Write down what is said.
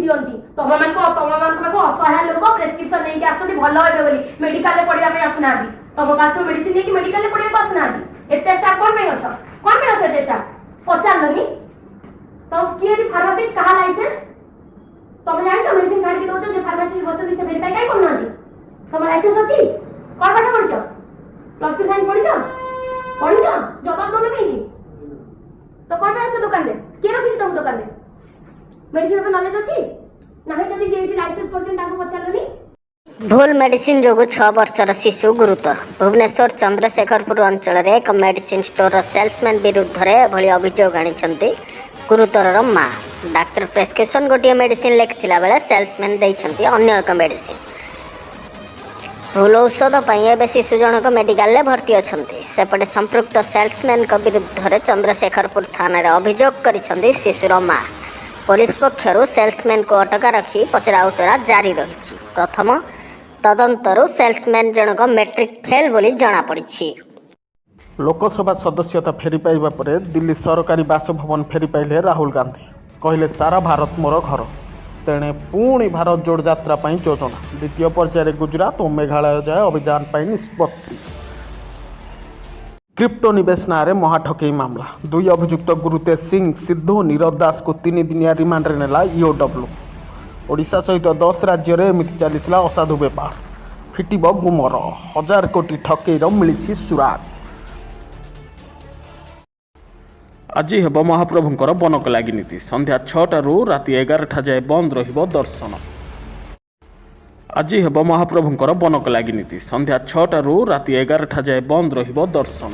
ଦିଅନ୍ତି। ତମମାନଙ୍କ ପାଖକୁ ଅସହାୟ ଲୋକ ପ୍ରେସକ୍ରିପସନ ନେଇକି ଆସୁଛନ୍ତି ଭଲ ହେବେ ବୋଲି, ମେଡିକାଲରେ ପଢିବା ପାଇଁ ଆସୁନାହାନ୍ତି। ତମ ପାଖରୁ ମେଡିସିନ ନେଇକି ମେଡିକାଲରେ ପଢିବାକୁ ଆସୁନାହାନ୍ତି। ଏତେ ଷ୍ଟାଫ୍ କଣ ପାଇଁ ଅଛ? କଣ ପାଇଁ ଅଛ ଏତେ ଷ୍ଟାଫ୍? ପଚାରିଲନି ତ କିଏ ଫାର୍ମାସିଷ୍ଟ, କାହା ଲାଇସେନ୍ସ? ତମେ ଜାଣିଛ ମେଡିସିନ କାଢିକି ଦଉଛ ଯେ ଫାର୍ମାସିଷ୍ଟ ବସନ୍ତି, ସେ ଭେରିଫାଇ କାଇଁ କରୁନାହାନ୍ତି? ତମ ଲାଇସେନ୍ସ ଅଛି? କଣ ପାଠ ପଢିଛ? ପ୍ଲସ୍ ଟୁ ସାଇନ୍ସ ପଢିଛ? ପଢିଛ? ଜବାବ ଦଉନ କାହିଁକି? ତ କଣ ପାଇଁ ଅଛ ଦୋକାନରେ? କିଏ ରଖିଛି ତମ ଦୋକାନରେ? ମେଡିସିନ ଉପରେ ନଲେଜ ଅଛି ନାହିଁ ଯଦି, ଯିଏ ଲାଇସେନ୍ସ କରୁଛନ୍ତି ତାଙ୍କୁ ପଚାରିଲନି। ଭୁଲ ମେଡିସିନ ଯୋଗୁଁ 6 ବର୍ଷର ଶିଶୁ ଗୁରୁତର। ଭୁବନେଶ୍ୱର ଚନ୍ଦ୍ରଶେଖରପୁର ଅଞ୍ଚଳରେ ଏକ ମେଡିସିନ ଷ୍ଟୋରର ସେଲ୍ସମ୍ୟାନ୍ ବିରୁଦ୍ଧରେ ଏଭଳି ଅଭିଯୋଗ ଆଣିଛନ୍ତି ଗୁରୁତରର ମା। ଡାକ୍ତର ପ୍ରେସକ୍ରିପସନ ଗୋଟିଏ ମେଡିସିନ ଲେଖିଥିଲା ବେଳେ ସେଲ୍ସମ୍ୟାନ୍ ଦେଇଛନ୍ତି ଅନ୍ୟ ଏକ ମେଡିସିନ। ଭୁଲ ଔଷଧ ପାଇଁ ଏବେ ଶିଶୁ ଜଣକ ମେଡିକାଲରେ ଭର୍ତ୍ତି ଅଛନ୍ତି। ସେପଟେ ସମ୍ପୃକ୍ତ ସେଲ୍ସମ୍ୟାନଙ୍କ ବିରୁଦ୍ଧରେ ଚନ୍ଦ୍ରଶେଖରପୁର ଥାନାରେ ଅଭିଯୋଗ କରିଛନ୍ତି ଶିଶୁର ମା। ପୋଲିସ ପକ୍ଷରୁ ସେଲ୍ସମ୍ୟାନକୁ ଅଟକା ରଖି ପଚରାଉଚରା ଜାରି ରହିଛି। ପ୍ରଥମ ତଦନ୍ତରୁ ସେଲ୍ସମ୍ୟାନ ଜଣକ ମେଟ୍ରିକ ଫେଲ୍ ବୋଲି ଜଣାପଡ଼ିଛି। ଲୋକସଭା ସଦସ୍ୟତା ଫେରି ପାଇବା ପରେ ଦିଲ୍ଲୀ ସରକାରୀ ବାସଭବନ ଫେରି ପାଇଲେ ରାହୁଲ ଗାନ୍ଧୀ। କହିଲେ, ସାରା ଭାରତ ମୋର ଘର। ତେଣେ ପୁଣି ଭାରତ ଯୋଡ଼ ଯାତ୍ରା ପାଇଁ ଯୋଜନା। ଦ୍ୱିତୀୟ ପର୍ଯ୍ୟାୟରେ ଗୁଜରାଟ ଓ ମେଘାଳୟ ଯାଏ ଅଭିଯାନ ପାଇଁ ନିଷ୍ପତ୍ତି। କ୍ରିପ୍ଟୋ ନିବେଶ ନାଁରେ ମହାଠକେଇ ମାମଲା। ଦୁଇ ଅଭିଯୁକ୍ତ ଗୁରୁତେଜ ସିଂ ସିଦ୍ଧୁ, ନୀରବ ଦାସଙ୍କୁ 3 ଦିନିଆ ରିମାଣ୍ଡରେ ନେଲା ଇଓଡବ୍ଲ୍ୟୁ। ଓଡ଼ିଶା ସହିତ 10 ରାଜ୍ୟରେ ଏମିତି ଚାଲିଥିଲା ଅସାଧୁ ବେପାର। ଫିଟିବ ଗୁମର। ହଜାର କୋଟି ଠକେଇର ମିଳିଛି ସୁରାଗ। ଆଜି ହେବ ମହାପ୍ରଭୁଙ୍କର ବନକଲାଗି ନୀତି। ସନ୍ଧ୍ୟା 6ଟାରୁ ରାତି 11ଟା ଯାଏ ବନ୍ଦ ରହିବ ଦର୍ଶନ। ଆଜି ହେବ ମହାପ୍ରଭୁଙ୍କର ବନକଲାଗି ନୀତି। ସନ୍ଧ୍ୟା 6ଟାରୁ ରାତି 11ଟା ଯାଏ ବନ୍ଦ ରହିବ ଦର୍ଶନ।